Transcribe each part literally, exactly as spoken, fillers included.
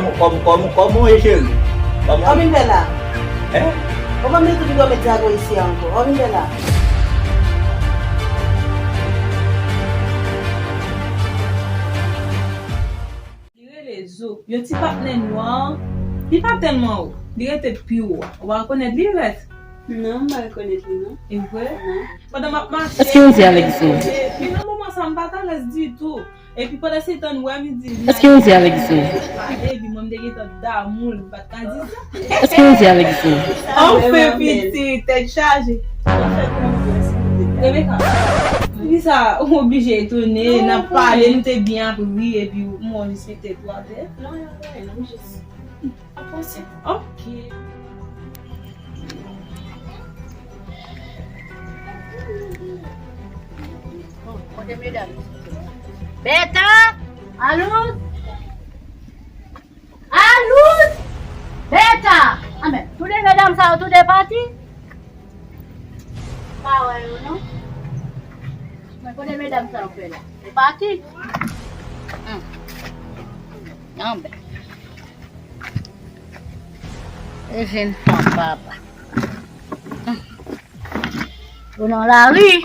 Kòm, kòm, kòman w ye, cheri? Kòman? Kòman m fè la? Hein? Kòman m mete tout gwo met zago isi a ankò? Kòman m fè la? Li rele Zo. Yon ti patnè nwa. Li pa tèlman wo. Li rete pi wo a. Ou pa rekonèt li, Ivèt? Non, m pa rekonèt li, non. E vre? Non. Pandan m ap mache, Èske w di avèk Zo? Epi nan moman sa, m pa t alèz ditou. Epi pandan se tan, m wè, m di, Èske w di avèk Zo? Pale, epi mwen, m te gentan damou l, m pa t ka di sa. Èske w di avèk Zo? Anfen, pitit, tèt chaje. Rebecca, poukisa ou oblije etone? N ap pale, nou te byen ap ri, epi ou, m wè w jis mete tèt ou atè. Non, yon bagay, non, m jis. Ok. Kote medam? Bèta! Alouz! Alouz! Bèta! Anben, tou de medam sa yo tou de pati? Pa wè yo, non? Men kote medam sa yo fè la? Yo pati? Hmm. Anben. E jenn fanm papa. Ou nan lari.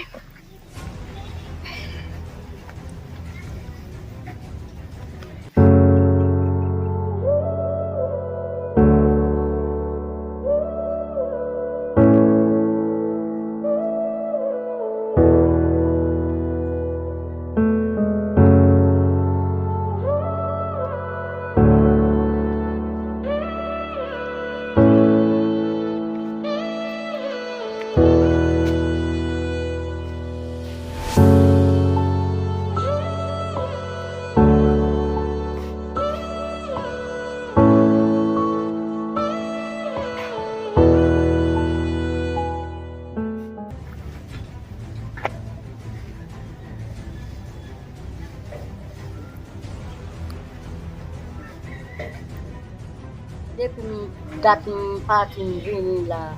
Depi m dat m pati m vini la.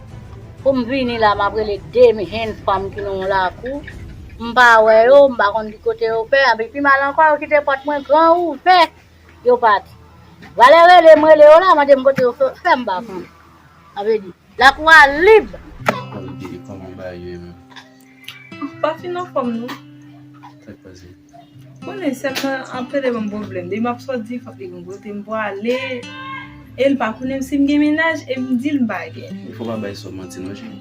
Pou m vini la, m ap rele de jenn fanm ki nan yon lakou. M pa wè yo, m pa konn ki kote yo fè. Epi pi mal ankò, yo kite pòt mwen gran ouvè. Yo pati. Valè rele m, rele yo la, mande m kote yo fè, fè m pa konn. Sa vle di, lakou a lib. Kòman bagay yo ye menm? Pa fin anfòm non. Sa k pase? Konnen sè m nan ap plede ban m pwoblèm. Depi m ap sòti, fòk li gen kote m prale. E l pa konnen si m gen mennaj, e m di l m pa gen. Fò pa bay sè w manti non, cheri.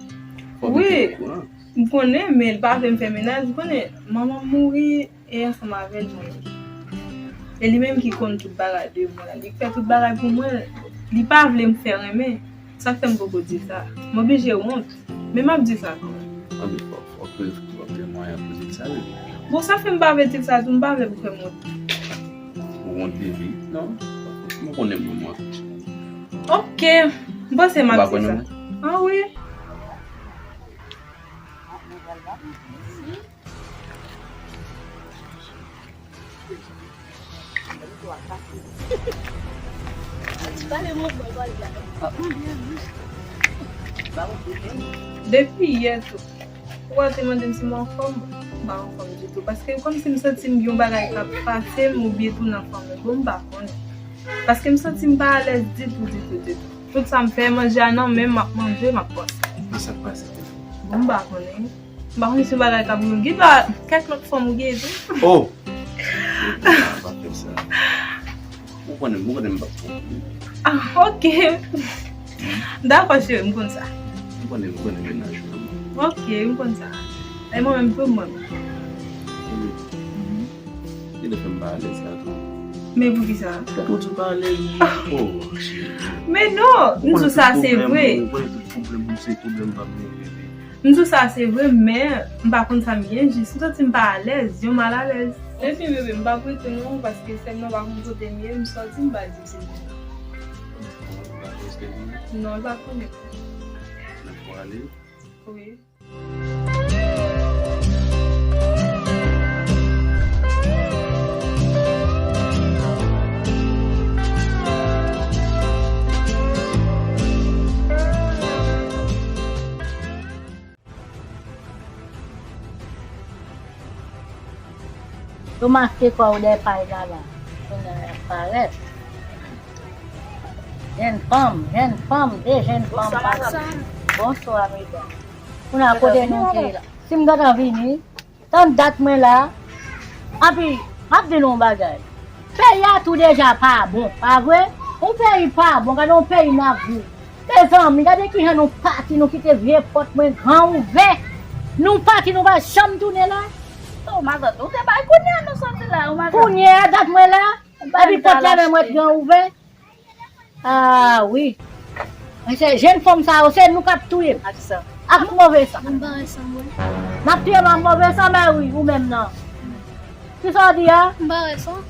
Fò w mete l okouran. M konnen, men l pa vle m fè mennaj. Ou konnen, manman m mouri, e ansanm avè l mwen ye. E li menm ki konn tout bagay de mwen. Li k fè tout bagay pou mwen. Li pa vle m fè renmen. Sa k fè m poko di sa. M oblije wont. Men m ap di sa kanmenm. Anben, fò, fò ke w twouve mwayen pou di l sa, wi. Bon, sa fè m pa vle di l sa tou, m pa vle pou fè m wont. Ou wont de li? Non. M konnen m wont. Ok. M panse m ap di sa. Ou pa konnen mwen? Ah wi. Depi yè tou. Ou pa te mande m si m anfòm? M pa anfòm ditou. Paske kòmsi m santi m gen yon bagay k ap pase m oubyen tou nan fanmi. Bon, m pa konnen. Paske m santi m pa alèz ditou, ditou, ditou. Tout sa m fè, manje a nan men m, m ap manje, m ap panse. Men sa k pase? Bon, m pa konnen. M pa konn si bagay k ap gen la, kèk lòt fanm ou gen tou. Oh! Pa fè sa. Ou konnen, ou konnen m p ap pran. Ah, ok. Dakò, cheri, m konn sa. Ou konnen, ou konnen mennaj ou. Ok, m konn sa. E mwen menm tou, mwen. Ou konnen. Li te fè m pa alèz la tou. Men poukisa? Ou di w pa alèz. Oh, cheri. Men non, m di w sa, se vre. Ou konnen tout pwoblèm ou, se pwoblèm pa m, bebe. M di w sa se vre, men m pa konn sa m gen, jis m santi m pa alèz, yon malalèz. Epi bebe, m p ap rete non, paske sè m nan pa konn kote m ye, m sòti, m pa di se pou sa. Non, l pa konnen. Ou ale? Wi. Yo maske kò yo dèyè pay la la. Kounye a y ap parèt. Jèn fanm, jèn fanm, de jèn fanm. Bonswa, madanm. Bonswa, medam. Kounye a, kote nou te la? Si m gentan vini, tann dat mwen la, anpi, m ap di nou yon bagay. Peyi a tou deja pa bon, pa vre? Yon peyi pa bon, gade yon peyi n ap viv. Mezanmi, gade kijan nou pati, nou kite vye pòt mwen gran ouvè. Nou pati, nou pa janm tounen la. Oh, matant, ou te bay kounye a nou soti la, oh, matant. Kounye a, dat mwen la, epi pòt la men mwen t gran ouvè. Ah, wi. Men se jèn fanm sa yo, se nou k ap touye m. Ak sa. Ak move san. M bare san mwen. N ap touye m ak move san, men wi, ou menm nan. Kisa w di a? M bare san.